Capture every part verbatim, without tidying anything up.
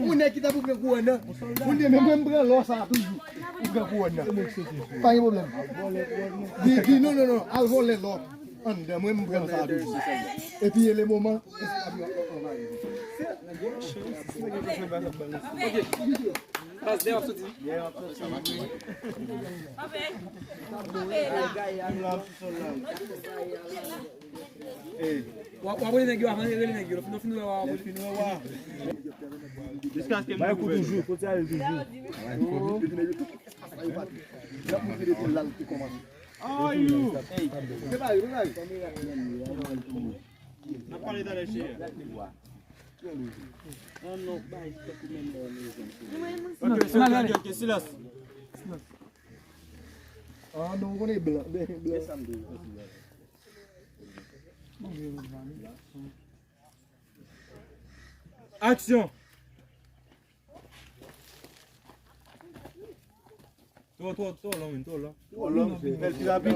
Yon nèg ki ta pou pran kouwòn nan. Moun di, men mwen, m pran lò sa a toujou. Ou pran kouwòn nan. Pa gen pwoblèm. Di, di, non, non, non, al vòlè lò anndan, mwen, m pran sa a toujou. Epi, e le moman, esklav yo ap anvayi. Pas dèyè ap soti. Dèyè ap soti. W ap, w ap rele nèg yo avan, rele nèg yo. Lè w fin wè, w ap rele. Bay kou toujou, kote ale toujou. How are you? N ap pale talè, cheri. Ok, ok, ok, silans. Ah non, ou konnen blan, blan. Aksyon! Twò, twò, twò lon, twò lon. Twò lon, fè l pi rapid.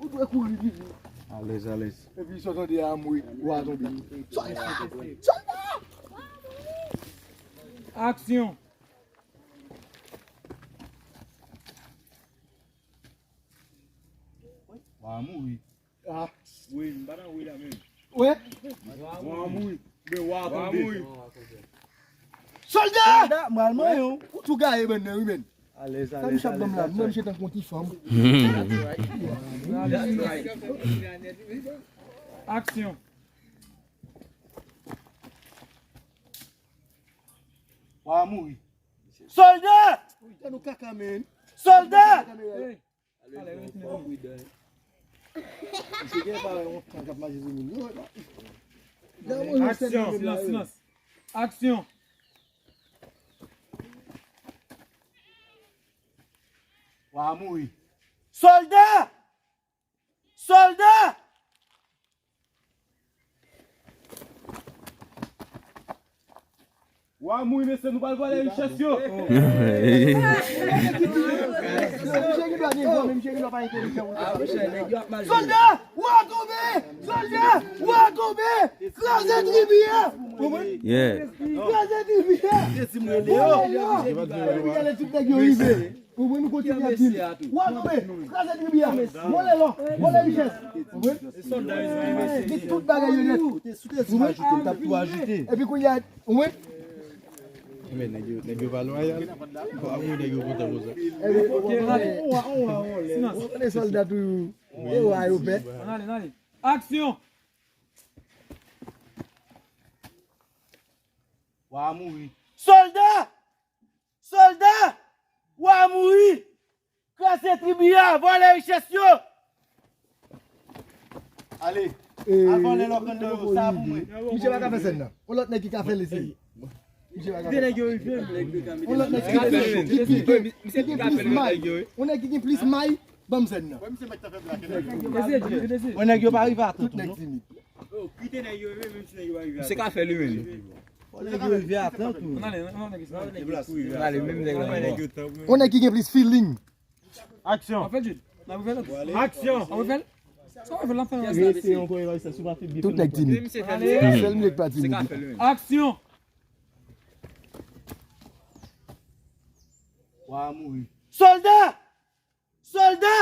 Ou dwe kouri vini. Alèz, alèz. Epi sòt an de a mwe, w a tonbe. Sòlda! Sòlda! Aksyon! W a mouri. Ah. Wi, m pa nan wi la menm. Wi. W a mouri. Men w a tonbe. Sòlda! Sòlda, m al manyen w. Ou tou gaye bann nan, wi, menn. Alèz, alèz. Sa misye ap ban m la, mwen, misye tankou yon ti fanm. Aksyon. W a mouri. Sòlda! Tande yon kaka, menn. Sòlda! Hey. Misye gen pa yon tan k ap mache sou moun yo. Aksyon. Silans, silans. Aksyon. W a mouri. Sòlda! Sòlda! W a mouri, mesye, nou pral vòlè richès yo. Sòlda, w a tonbe! Sòlda, w a tonbe! Kraze tribi a! Yeah. Kraze tribi a! Vòlè yo! Epi gade tout nèg yo rive. Ou konprann, nou kontinye ap di l. W a tonbe, kraze tribi a. Vòlè lò, vòlè richès. Ou konprann? Di tout bagay yo nèt. Ou konprann? Epi kounye a, ou konprann? Men nèg yo, nèg yo pa lwayal. Ou konprann, nèg yo kontan konsa. Epi, ou konprann, ou konprann sòlda toujou. E wa yo pè. Ann ale, ann ale. Aksyon! W a mouri. Sòlda! Sòlda! W a mouri! Kraze tribi a, vòlè richès yo! Ale. Al vòlè lòkàn nan yo, sa pou mwen. Misye pa ka fè sèn nan. On lòt nèg ki ka fè l eseye. Misye pa ka fè. Kite nèg yo rive, m. On lòt nèg ki, ki, ki, ki, ki gen plis may. On nèg ki gen plis may, ban m sèn nan. Wè misye mèt ta fè blak. On nèg yo pa rive a tout, non? Tout nèg timid. Oh, kite nèg yo rive, menm si nèg yo pa rive a tout. Se ka fè li menm. Fò nèg yo rive a tan tou. Ann ale, ann ale, ann ale, menm nèg la. On nèg ki gen plis feeling. Aksyon. An fèt, Jude, n ap refè l. Aksyon. An refè l. Sa w refè l, n ap fè l. Rete ankò, Evariste, si w pa fè byen. Tout nèg timid. Sèl nèg pa timid. Aksyon. W a mouri. Sòlda! Sòlda!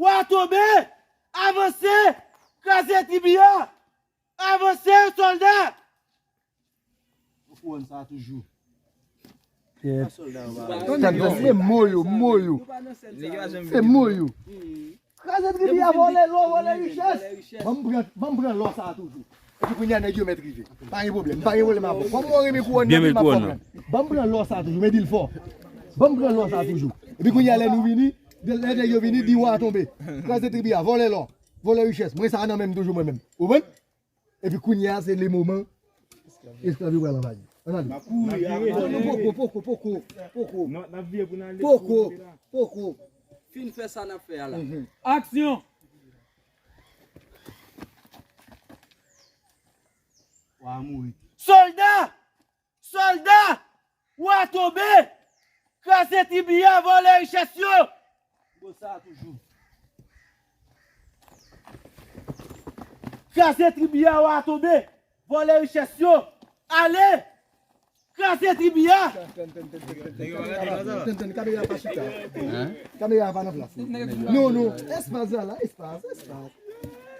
W a tonbe! Avanse! Kraze tribi a! Avanse, sòlda! Ou konn sa toujou. Yeah. Tann, tann, se mo yo, mo yo. Se mo yo. Kraze tribi a, vòlè lò, vòlè richès. Ban m pran, ban m pran lò sa a toujou. Epi kounye a nèg yo mèt rive. Pa gen pwoblèm, pa gen pwoblèm avè w. Kòm mwen renmen kouwòn nan, men m ap fè w pran. Ban m pran lò sa a toujou, men di l fò. Ban m pran lò sa a toujou. Epi kounye a lè nou vini, lè nèg yo vini, di w a tonbe. Kraze tribi a, vòlè lò, vòlè richès. Mwen sa a nan men m toujou mwen menm. Ou konprann? Epi kounye a se le moman esklav yo pral anvayi. Ann ale. N ap kouri, n ap kouri. Non, poko, poko, poko, poko. Non, n ap vire pou n ale. Poko, poko. Fin fè sa n ap fè a la. Mhm. Aksyon! W a mouri. Sòlda! Sòlda! W a tonbe! Kraze tribi a, vòlè richès yo! Bon, sa a toujou. Kraze tribi a, w a tonbe! vòlè richès yo, ale kraze tribi a. Tann, tann, kamera pa chita. Kamera pa nan plas li. Non, non, espas la, la, espas, espas.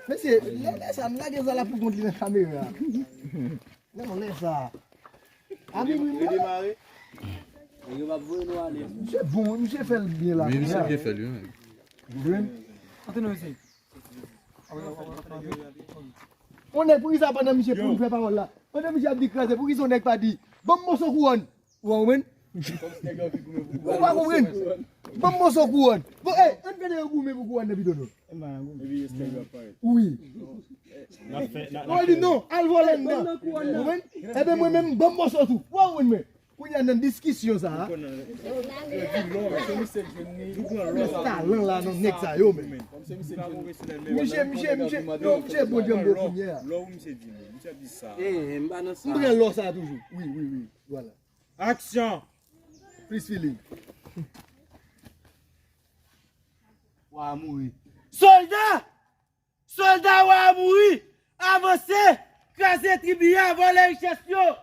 Mesye, lè, lè sa, n lage sa la pou kont li nan kamera. Non, lè sa. Abi wi, wi. Misye bon, misye fè l byen la. Wi, misye byen fè l, wi, men. Ou konprann? Antre nan mesye. On nèg, poukisa pandan misye pou fè pawòl la, pandan misye ap di kraze, poukisa on nèg pa di, "Ban m moso kouwòn"? Ou pa konprann? Ou pa konprann? Ban m moso kouwòn. Bon, ey, ann gade yo goumen pou kouwòn nan pito nou. Wi. Ou di non, al vòlè anndan. Ou konprann? Ebyen mwen menm, ban m moso tou. Ou pa konprann mwen? Kounye a nan diskisyon sa a. Talan la nan nèg sa yo, men. Misye, misye, misye, yo, misye bon djanm bon kounye a. M pran lò sa a toujou. Wi, wi, wi. Vwala. Aksyon! Plis feeling. Wa a mouri. Sòlda! Sòlda wa a mouri! Avanse! Kraze tribi a, vòlè richès yo!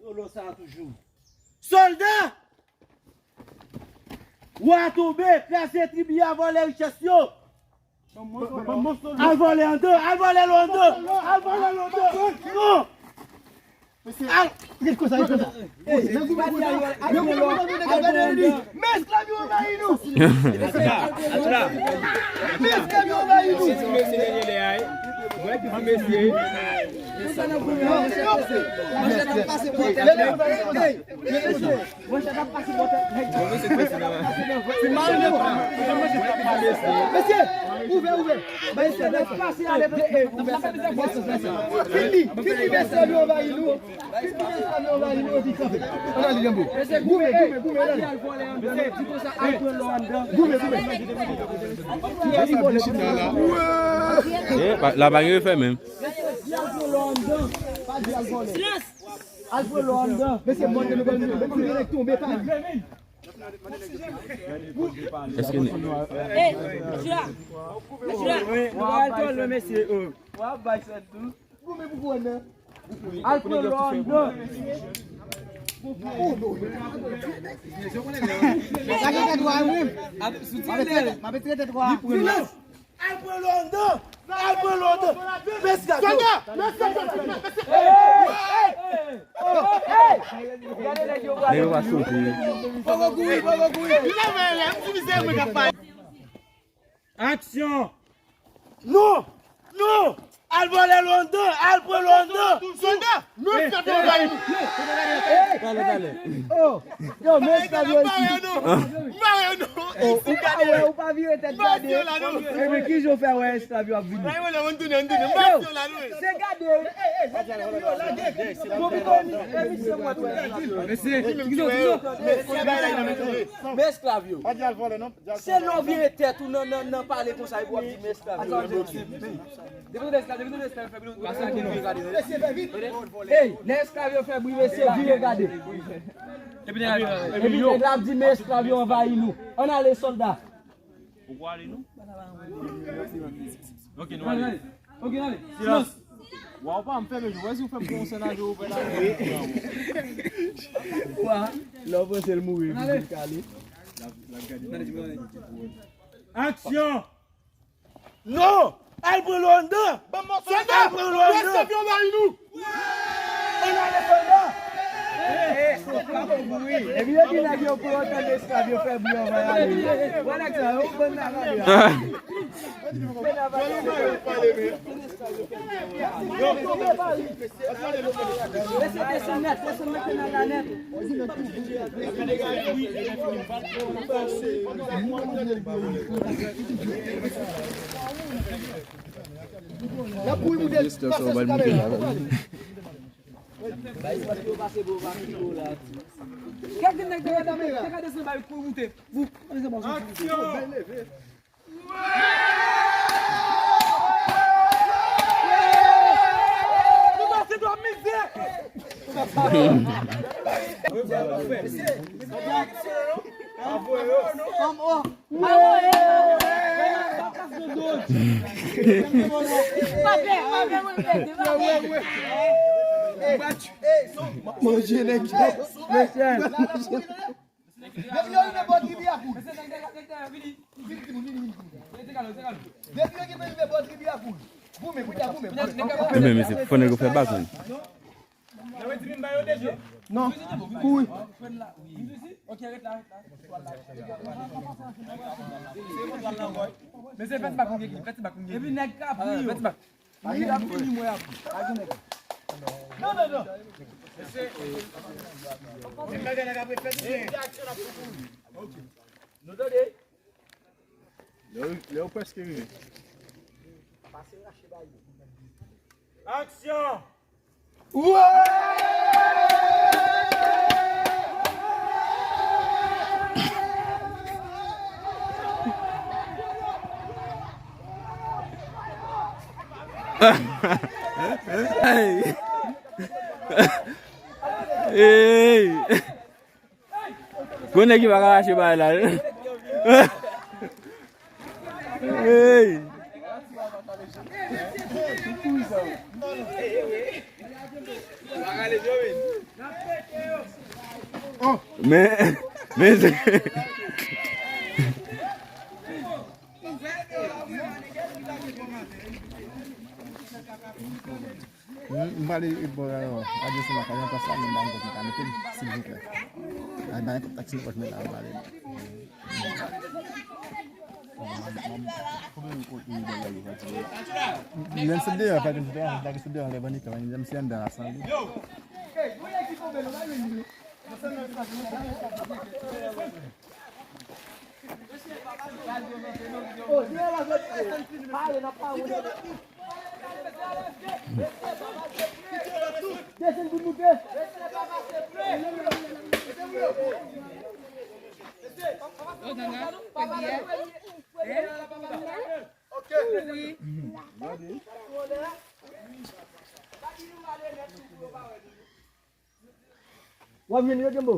Solo sa a toujou. Sòlda! Wa a tonbe! Kraze tribi a, vòlè richès yo! Al vòlè anndan! Al vòlè lo anndan! Al vòlè lo anndan! Non! Al! Ret konsa, ret konsa. Ey, nan goumen konsa. Nan goumen konsa, men esklav yo anvayi nou. Men esklav yo anvayi nou. Mwen ki di mesye. Ey, ey, ey. Mesye, ouvè, ouvè. Fini, fini, mesye, yo anvayi nou. Fini, mesye, yo anvayi nou, epi kanpe. Ann ale, Janbo. Goumen, goumen, goumen, ann ale. Goumen, goumen. Eh, pa- la pa gen refè menm. Silans! Al pran lò anndan. Mesye, monte nou ban nou. Mesye, nèg tonbe, pa. Èske ni- Hey, Jira. Jira. Wa al twò lwen, mesye, oh. Wa bay sa tou. Goumen pou kouwòn nan. Al pran lò anndan. Lage tèt wa, wi. M ap retire tèt wa. Silans! Al pran lò anndan! Al pran lò anndan! Men esklav yo! Sòlda! Men esklav yo! Nèg yo pa soti. Poko kouri, poko kouri! Li leve lè, m di misye mwen k ap pale. Aksyon! Non! Non! Al vòlè lò anndan! Al pran lò anndan! Sòlda! Men esklav yo anvayi nou! Talè, talè. Oh! Yo, men esklav yo isit. M pa wè yo non. M pa wè yo non. Oh, ou pa wè, ou pa vire tèt gade. M pa wè yo la non. Ebyen, kijan w fè wè esklav yo ap vini? Ann tounen, ann tounen. M pa wè yo la non. Se gade. Mesye, men esklav yo. Pa di al vòlè non. Se lè w vire tèt ou nan, nan, nan pale konsa, epi w ap di men esklav yo. Depi nou esklav, depi nou esklav, fè bri, pase ak nou gade. Hey, lè esklav yo fè bri, mesye, vire gade. Epi nèg la ap di men esklav yo anvayi nou. Ann ale, sòlda. Ou kwè ale nou? Ok, nou ale. Ok, ale. Silans. Waw, pa m fèmen je w. Wè si w fè m pran yon sènajo, ou fè la. Wa, lè w panse l mouri, epi l kale. Aksyon! Non! Al pran lò anndan! Sòlda! Al pran lò anndan! Lè esklav yo anvayi nou! Ann ale, sòlda! Epi yo di nèg yo pran otan esklav yo fè bri anvan y ale. Wè nèg sa yo, bann nan ale a. Mesye, desann nèt, desann nèt, desann nèt. N ap kouri moute, pase sou kamera. Kèk nèg te gade, te gade san bay kouri moute. Aksyon! Manje nèg yo. Mesye. Depi yo rive bò tribiyè a koul. Vini, timoun, vini, vini, vini. Depi yo rive bò tribiyè a koul. Goumen, kounye a, goumen, goumen. Ebyen, mesye, fò nèg yo fè bak, menn. Non, kouri. Mesye, fè ti bak, fè ti bak. Epi nèg ka pri yo. Fè ti bak. Wi, ap fini, mwen ap. Non, non, non. Se bagay la k ap fèt byen. Nou tande? Lè yo, lè yo prèske rive. Aksyon! Hey! Hey! Gwo nèg ki pa ka rache bagay la. Hey! Men, men se M, m prale, e, bò, radyo sou lakay an, plas la, men m pa konn kote m ka mete l, silvouplè. Ay, bay yon taksi pòch mwen la, m prale. Menm sou deyò, pa gen sou deyò, pa gen sou deyò, lè bann ekran, menm si anndan a sanble. W ap jwenn yo, Jumbo.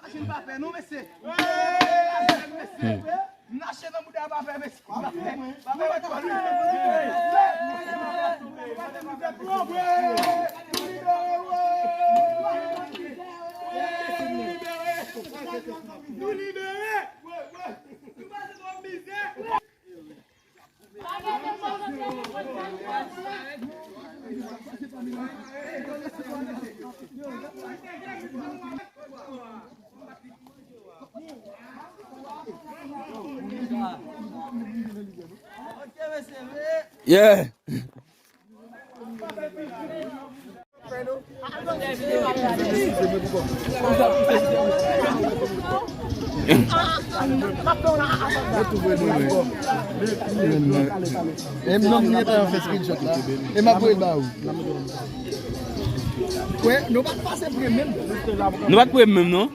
Machin pa fè non, mesye. Mesye. Nache nan bouda pa fè, mesye. Pa fè, pa fè. Nou libere, wi. Nou libere. Nou pase twòp mizè. Yeah. Yo tou voye nou, wi. E m non m gentan fè screenshot la. E m ap voye l ba ou. Wè, nou pa t pase pre menm. Nou pa t pre menm, non?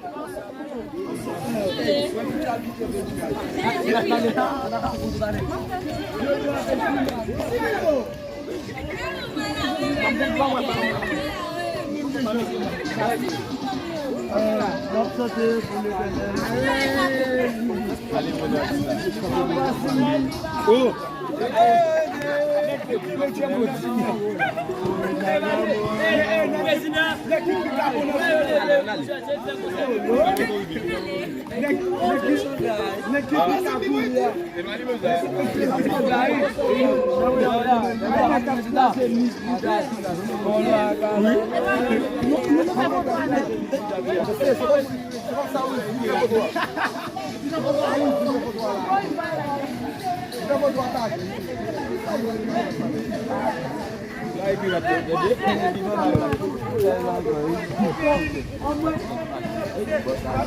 Oh!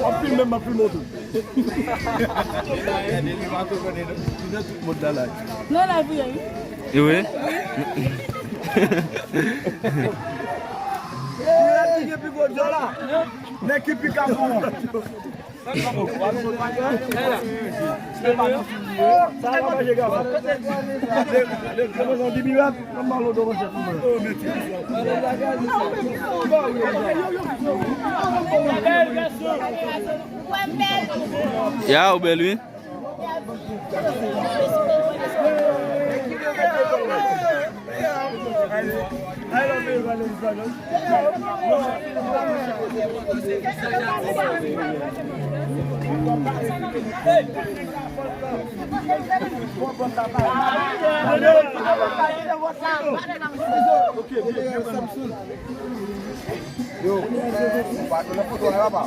Ap filme m, ap filme w tou. Nan lavi a, wi. E wi. Nèg ki gen pi gwo djòl la. Nèg ki pi kapon an. Ya, ou bèl, wi. Yo, ou pa nan foto a, papa.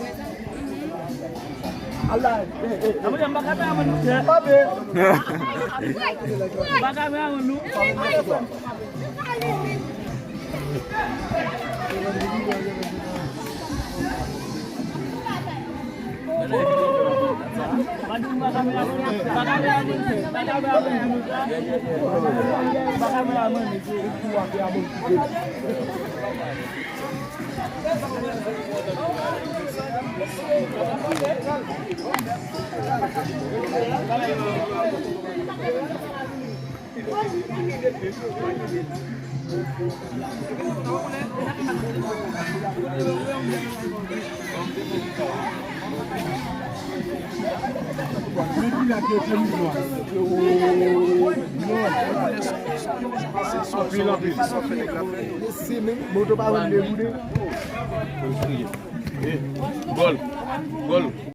Gòl. Gòl.